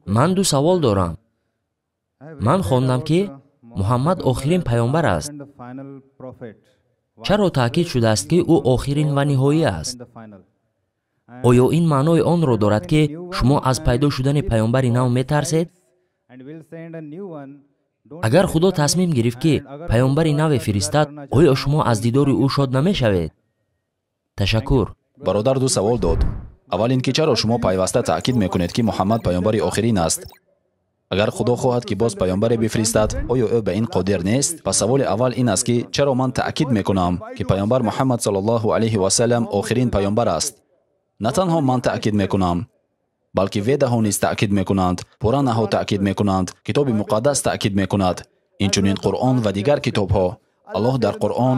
Ман ду савол дорам. Ман хондам, ки Муҳаммад охирин паёмбар аст. Чаро таъкид шудааст, ки ӯ охирин ва ниҳоӣ аст? Оё ин маънои онро дорад, ки шумо аз пайдо шудани паёмбари нав метарсед? Агар Худо тасмим гирифт, ки паёмбари наве фиристад, оё шумо аз дидори ӯ шод намешавед? Ташаккур. Бародар ду савол дод. Аввал ин ки чаро шумо пайваста таъкид мекунед, ки Муҳаммад паёмбари охирин аст? Агар Худо хоҳад, ки боз паёмбаре бифиристад, оё ӯ ба ин қодир нест? Пас саволи аввал ин аст, ки чаро ман таъкид мекунам, ки паёмбар Муҳаммад саллаллоҳу алайҳи васаллам охирин паёмбар аст. На танҳо ман таъкид мекунам, балки Ведаҳо низ таъкид мекунанд, Пуранаҳо таъкид мекунанд, Китоби Муқаддас таъкид мекунад, инчунин Қуръон ва дигар китобҳо. Аллоҳ дар Қуръон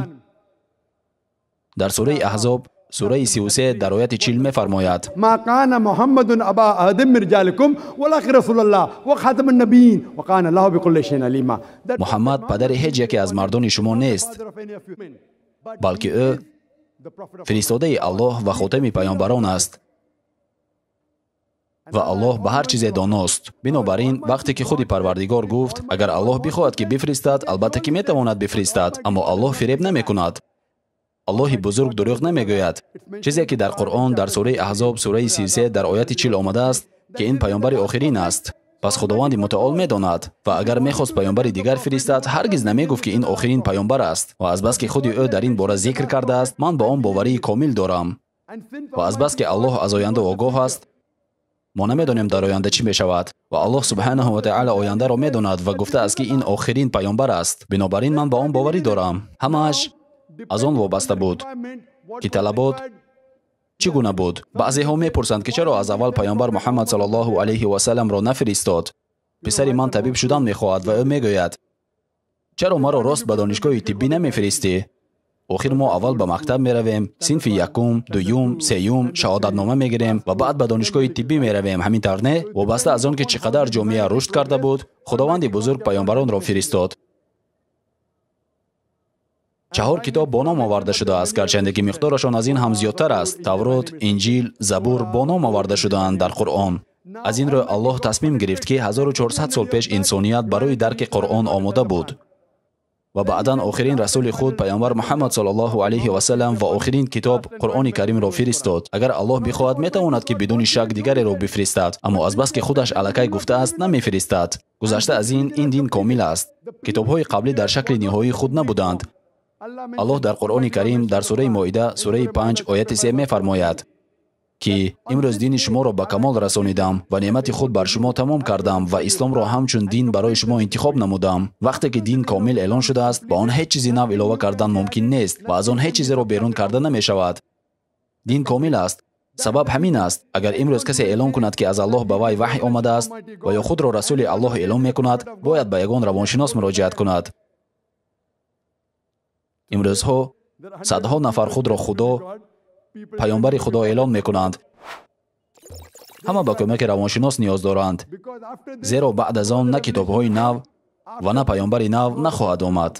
дар сураи Аҳзоб, сураи 33, дар ояти 40 мефармояд: ما كان محمد أبا أحد من رجالكم ولكن رسول الله وخاتم النبيين وكان الله بكل شيء عليما. Муҳаммад падари ҳеҷ яке аз мардони шумо нест, балки ӯ фиристодаи Аллоҳ ва хотами паёмбарон аст ва Аллоҳ ба ҳар чизе доност. Бинобар ин, вақте ки худи Парвардигор гуфт, агар Аллоҳ бихоҳад, ки бифиристад, албатта ки метавонад бифиристад, аммо Аллоҳ фиреб намекунад. Аллоҳи бузург дурӯғ намегӯяд. Чизе ки дар Қуръон дар сураи Аҳзоб, сураи 33, дар ояти 40 омадааст, ки ин паёмбари охирин аст, пас Худованди Мутаол медонад ва агар мехост паёмбари дигар фиристад, ҳаргиз намегуфт, ки ин охирин паёмбар аст. Ва азбаски худи ӯ дар ин бора зикр кардааст, ман ба он боварии комил дорам. Ва азбаски Аллоҳ аз оянда огоҳ аст, мо намедонем, дар оянда чӣ мешавад, ва Аллоҳ субҳанаҳу ва таъала ояндаро медонад ва гуфтааст, ки ин охирин паёмбар аст. Бинобар ин ман ба он боварӣ дорам. Ҳамааш аз он вобаста буд, ки талабот чӣ гуна буд. Баъзеҳо мепурсанд, ки чаро аз аввал паёмбар Муҳаммад саллаллоҳу алайҳи васалламро нафиристод. Писари ман табиб шудан мехоҳад ва ӯ мегӯяд: «Чаро маро рост ба донишгоҳи тиббӣ намефиристӣ?» Охир мо аввал ба мактаб меравем, синфи якум, дуюм, сеюм, шаҳодатнома мегирем ва баъд ба донишгоҳи тиббӣ меравем, ҳамин тавр не? Вобаста аз он ки чӣ қадар ҷомеа рушд карда буд, Худованди бузург паёмбаронро фиристод. Чаҳор китоб бо ном оварда шудааст, гарчанде ки миқдорашон аз ин ҳам зиёдтар аст. Таврот, Инҷил, Забур бо ном оварда шудаанд дар Қуръон. Аз ин рӯ Аллоҳ тасмим гирифт, ки 1400 сол пеш инсоният барои дарки Қуръон омода буд ва баъдан охирин расули худ, паёмбар Муҳаммад саллаллоҳу алайҳи васаллам, ва охирин китоб, Қуръони Каримро фиристод. Агар Аллоҳ бихоҳад, метавонад, ки бидуни шак дигареро бифиристад, аммо азбаски худаш аллакай гуфтааст, намефиристад. Гузашта аз ин, ин дин комил аст. Китобҳои қаблӣ дар шакли ниҳоии худ набуданд. Аллоҳ дар Қуръони Карим дар сураи Моида, сураи 5, ояти 3 мефармояд, ки имрӯз дини шуморо ба камол расонидам ва неъмати худ бар шумо тамом кардам ва исломро ҳамчун дин барои шумо интихоб намудам. Вақте ки дин комил эълон шудааст, ба он ҳеҷ чизи нав илова кардан мумкин нест ва аз он ҳеҷ чизеро берун карда намешавад. Дин комил аст. Сабаб ҳамин аст, агар имрӯз касе эълон кунад, ки аз Аллоҳ ба вай ваҳй омадааст ва ё худро расули Аллоҳ эълон мекунад, бояд ба ягон равоншинос муроҷиат кунад. Имрӯзҳо садҳо нафар худро Худо, паёмбари Худо эълон мекунанд. Ҳама ба кӯмаки равоншинос ниёз доранд, зеро баъд аз он на китобҳои нав ва на паёмбари нав нахоҳад омад.